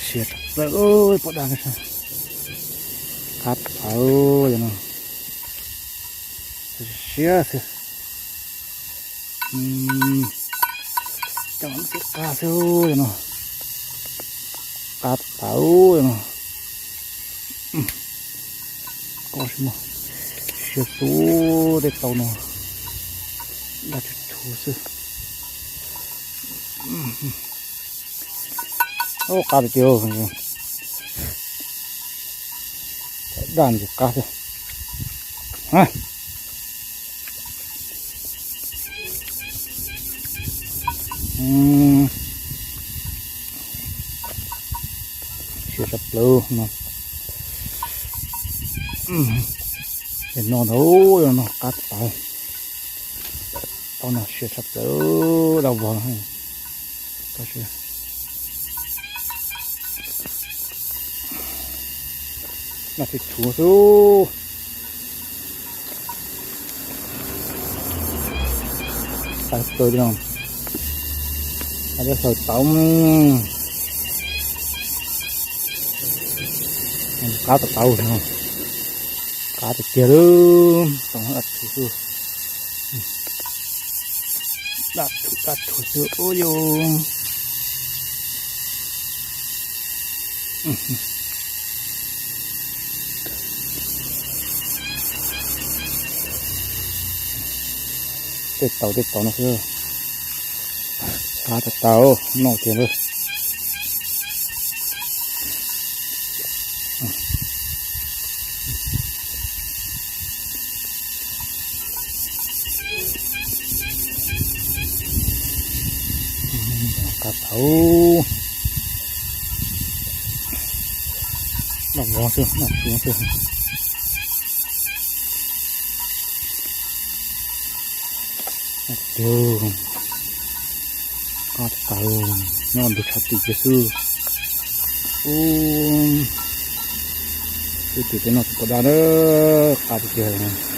Siav tshaj plaws, pom dab, qab tawv no. Siab xwb. Cov no qab xwb no. Qab tawv no. Koj tsis muaj siab xwb, tej tau no daj thuv thuv xwb. Qab tiag tiag, daj ntsis qab xwb. Siav tshaj plaws no. Es no ntag, no qab tawv. Tau no siav tshaj plaws dab vog no. Daj thuv thuv xwb. Tawv plaws no. Dab xaws tauv. Qab tawv tauv no. Qab tiag tiag lawm, tau daj thuv xwb. Daj thuv daj thuv xwb ub yus. Tej tau tej tau no xwb. Qab tawv tauv noj kiag lawm. Qab tawv, noj vog xwb, noj tsuav xwb. Qab tawv, nyob ntug tshav tim kiag xwb. Ub, twb tim tej no tsis pom dab na, qab tiag tiag.